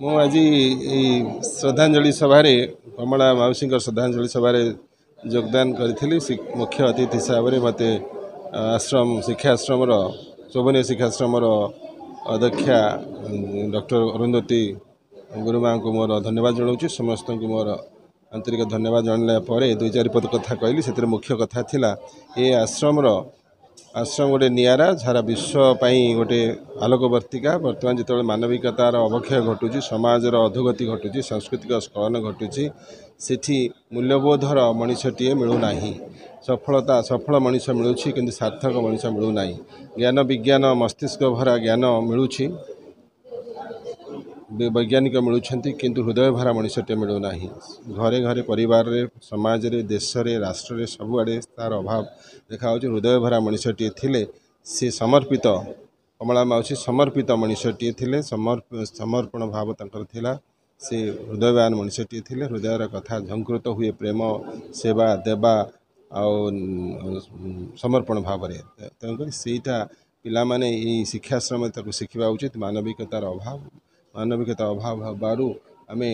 ମୁଁ ଆଜି ଏଇ ଶ୍ରଦ୍ଧାଞ୍ଜଳି ସଭାରେ, କମଳା ମାଉସୀଙ୍କ ଶ୍ରଦ୍ଧାଞ୍ଜଳି ସଭାରେ ଯୋଗଦାନ କରିଥିଲି ମୁଖ୍ୟ ଅତିଥି ହିସାବରେ। ମୋତେ ଆଶ୍ରମ ଶିକ୍ଷାଶ୍ରମର, ଶୋଭନୀୟ ଶିକ୍ଷାଶ୍ରମର ଅଧ୍ୟକ୍ଷା ଡକ୍ଟର ଅରୁନ୍ଧତୀ ଗୁରୁମାଙ୍କୁ ମୋର ଧନ୍ୟବାଦ ଜଣାଉଛି। ସମସ୍ତଙ୍କୁ ମୋର ଆନ୍ତରିକ ଧନ୍ୟବାଦ ଜଣାଇଲା ପରେ ଦୁଇ ଚାରି ପଦ କଥା କହିଲି। ସେଥିରେ ମୁଖ୍ୟ କଥା ଥିଲା, ଏ ଆଶ୍ରମର ଆଶ୍ରମ ଗୋଟେ ନିଆରା, ସାରା ବିଶ୍ୱ ପାଇଁ ଗୋଟେ ଆଲୋକବର୍ତ୍ତିକା। ବର୍ତ୍ତମାନ ଯେତେବେଳେ ମାନବିକତାର ଅବକ୍ଷୟ ଘଟୁଛି, ସମାଜର ଅଧୋଗତି ଘଟୁଛି, ସାଂସ୍କୃତିକ ସ୍ଖଳନ ଘଟୁଛି, ସେଠି ମୂଲ୍ୟବୋଧର ମଣିଷଟିଏ ମିଳୁନାହିଁ। ସଫଳତା, ସଫଳ ମଣିଷ ମିଳୁଛି, କିନ୍ତୁ ସାର୍ଥକ ମଣିଷ ମିଳୁନାହିଁ। ଜ୍ଞାନ ବିଜ୍ଞାନ ମସ୍ତିଷ୍କ ଭରା ଜ୍ଞାନ ମିଳୁଛି, ବୈଜ୍ଞାନିକ ମିଳୁଛନ୍ତି, କିନ୍ତୁ ହୃଦୟ ଭରା ମଣିଷଟିଏ ମିଳୁନାହିଁ। ଘରେ ଘରେ, ପରିବାରରେ, ସମାଜରେ, ଦେଶରେ, ରାଷ୍ଟ୍ରରେ ସବୁଆଡ଼େ ତା'ର ଅଭାବ ଦେଖାହେଉଛି। ହୃଦୟ ଭରା ମଣିଷଟିଏ ଥିଲେ ସେ ସମର୍ପିତ, କମଳା ମାଉସୀ ସମର୍ପିତ ମଣିଷଟିଏ ଥିଲେ। ସମର୍ପଣ ଭାବ ତାଙ୍କର ଥିଲା। ସେ ହୃଦୟବାନ ମଣିଷଟିଏ ଥିଲେ। ହୃଦୟର କଥା ଝଙ୍କୃତ ହୁଏ ପ୍ରେମ, ସେବା, ଦେବା ଆଉ ସମର୍ପଣ ଭାବରେ। ତେଣୁକରି ସେଇଟା ପିଲାମାନେ ଏଇ ଶିକ୍ଷାଶ୍ରମରେ ତାକୁ ଶିଖିବା ଉଚିତ। ମାନବିକତାର ଅଭାବ, ମାନବିକତା ଅଭାବ ହେବାରୁ ଆମେ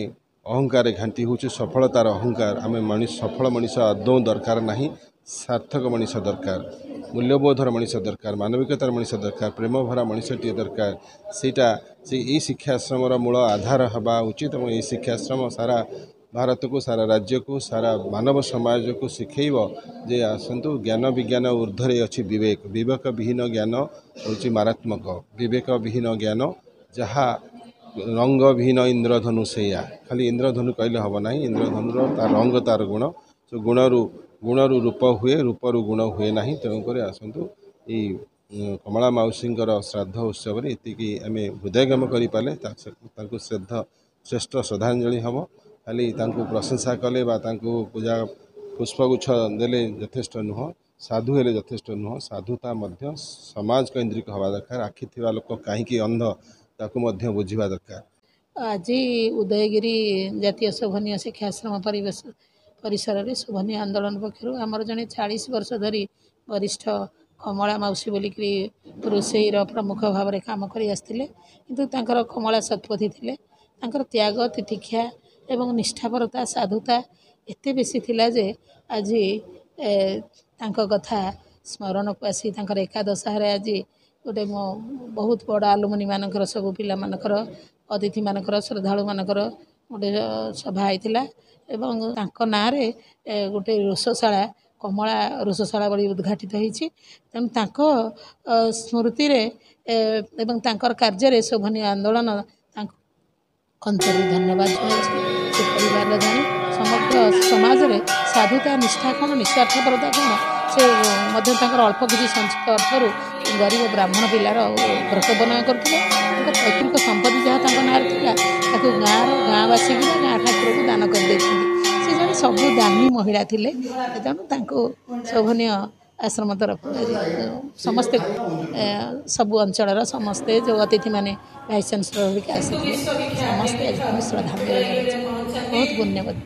ଅହଙ୍କାରରେ ଘାଣ୍ଟି ହେଉଛୁ, ସଫଳତାର ଅହଙ୍କାର। ଆମେ ମଣିଷ, ସଫଳ ମଣିଷ ଆଦୌ ଦରକାର ନାହିଁ, ସାର୍ଥକ ମଣିଷ ଦରକାର, ମୂଲ୍ୟବୋଧର ମଣିଷ ଦରକାର, ମାନବିକତାର ମଣିଷ ଦରକାର, ପ୍ରେମ ଭରା ମଣିଷଟିଏ ଦରକାର। ସେଇଟା ସେ ଏଇ ଶିକ୍ଷାଶ୍ରମର ମୂଳ ଆଧାର ହେବା ଉଚିତ ଏବଂ ଏଇ ଶିକ୍ଷାଶ୍ରମ ସାରା ଭାରତକୁ, ସାରା ରାଜ୍ୟକୁ, ସାରା ମାନବ ସମାଜକୁ ଶିଖେଇବ ଯେ ଆସନ୍ତୁ, ଜ୍ଞାନ ବିଜ୍ଞାନ ଉର୍ଦ୍ଧ୍ୱରେ ଅଛି ବିବେକ। ବିବେକ ବିହୀନ ଜ୍ଞାନ ହେଉଛି ମାରାତ୍ମକ। ବିବେକ ବିହୀନ ଜ୍ଞାନ ଯାହା ରଙ୍ଗବିହୀନ ଇନ୍ଦ୍ରଧନୁ ସେଇଆ। ଖାଲି ଇନ୍ଦ୍ରଧନୁ କହିଲେ ହେବ ନାହିଁ, ଇନ୍ଦ୍ରଧନୁର ତା ରଙ୍ଗ, ତାର ଗୁଣ। ସେ ଗୁଣରୁ ରୂପ ହୁଏ, ରୂପରୁ ଗୁଣ ହୁଏ ନାହିଁ। ତେଣୁକରି ଆସନ୍ତୁ, ଏଇ କମଳା ମାଉସୀଙ୍କର ଶ୍ରାଦ୍ଧ ଉତ୍ସବରେ ଏତିକି ଆମେ ହୃଦୟଙ୍ଗମ କରିପାରିଲେ ତାଙ୍କୁ ଶ୍ରଦ୍ଧ ଶ୍ରେଷ୍ଠ ଶ୍ରଦ୍ଧାଞ୍ଜଳି ହେବ। ଖାଲି ତାଙ୍କୁ ପ୍ରଶଂସା କଲେ ବା ତାଙ୍କୁ ପୂଜା ପୁଷ୍ପଗୁଚ୍ଛ ଦେଲେ ଯଥେଷ୍ଟ ନୁହଁ, ସାଧୁ ହେଲେ ଯଥେଷ୍ଟ ନୁହଁ। ସାଧୁତା ମଧ୍ୟ ସମାଜ କୈନ୍ଦ୍ରିକ ହେବା ଦରକାର। ଆଖି ଥିବା ଲୋକ କାହିଁକି ଅନ୍ଧ, ତାକୁ ମଧ୍ୟ ବୁଝିବା ଦରକାର। ଆଜି ଉଦୟଗିରି ଜାତୀୟ ଶୋଭନୀୟ ଶିକ୍ଷାଶ୍ରମ ପରିବେଶ ପରିସରରେ ଶୋଭନୀୟ ଆନ୍ଦୋଳନ ପକ୍ଷରୁ ଆମର ଜଣେ 40 ବର୍ଷ ଧରି ବରିଷ୍ଠ କମଳା ମାଉସୀ ବୋଲିକିରି ରୋଷେଇର ପ୍ରମୁଖ ଭାବରେ କାମ କରି ଆସିଥିଲେ। କିନ୍ତୁ ତାଙ୍କର କମଳା ଶତପଥୀ ଥିଲେ। ତାଙ୍କର ତ୍ୟାଗ, ତିତିକ୍ଷା ଏବଂ ନିଷ୍ଠାପରତା, ସାଧୁତା ଏତେ ବେଶୀ ଥିଲା ଯେ ଆଜି ତାଙ୍କ କଥା ସ୍ମରଣକୁ ଆସି ତାଙ୍କର ଏକାଦଶାହରେ ଆଜି ଗୋଟେ ମୋ ବହୁତ ବଡ଼ ଆଲୁମିନିମାନଙ୍କର, ସବୁ ପିଲାମାନଙ୍କର, ଅତିଥିମାନଙ୍କର, ଶ୍ରଦ୍ଧାଳୁମାନଙ୍କର ଗୋଟେ ସଭା ହେଇଥିଲା ଏବଂ ତାଙ୍କ ନାଁରେ ଗୋଟେ ରୋଷଶାଳା, କମଳା ରୋଷଶାଳା ଭଳି ଉଦ୍ଘାଟିତ ହେଇଛି। ତେଣୁ ତାଙ୍କ ସ୍ମୃତିରେ ଏବଂ ତାଙ୍କର କାର୍ଯ୍ୟରେ ଶୋଭନୀୟ ଆନ୍ଦୋଳନ ତାଙ୍କୁ ଅନ୍ତରରୁ ଧନ୍ୟବାଦ ଜଣାଉଛି। ସେ ପରିବାରର ଜଣେ ସମଗ୍ର ସମାଜରେ ସାଧୁତା, ନିଷ୍ଠା କ'ଣ, ନିସ୍ୱାର୍ଥପରତା କ'ଣ, ସେ ମଧ୍ୟ ତାଙ୍କର ଅଳ୍ପ କିଛି ସଞ୍ଚିତ ଅର୍ଥରୁ ଗରିବ ବ୍ରାହ୍ମଣ ପିଲାର ବ୍ରତ ବର୍ଣ୍ଣନା କରୁଥିଲେ। ତାଙ୍କ ପୈତୃକ ସମ୍ପତ୍ତି ଯାହା ତାଙ୍କ ନାଁରେ ଥିଲା, ତାକୁ ଗାଁର ଗାଁବାସୀକି ବା ଗାଁ ଠାକୁରକୁ ଦାନ କରିଦେଇଛନ୍ତି। ସେ ଜଣେ ସବୁ ଦାନୀ ମହିଳା ଥିଲେ। ତେଣୁ ତାଙ୍କୁ ଶୋଭନୀୟ ଆଶ୍ରମ ତରଫରୁ ଆଜି ସମସ୍ତେ, ସବୁ ଅଞ୍ଚଳର ସମସ୍ତେ ଯେଉଁ ଅତିଥିମାନେ, ଭାଇସ୍ ଚାନ୍ସେଲର ହେରିକା ଆସିଥିଲେ, ସମସ୍ତେ ଆଜି ତାଙ୍କୁ ଶ୍ରଦ୍ଧାଞ୍ଜଳି ଜଣାଇଛନ୍ତି। ବହୁତ ପୁଣ୍ୟବତୀ।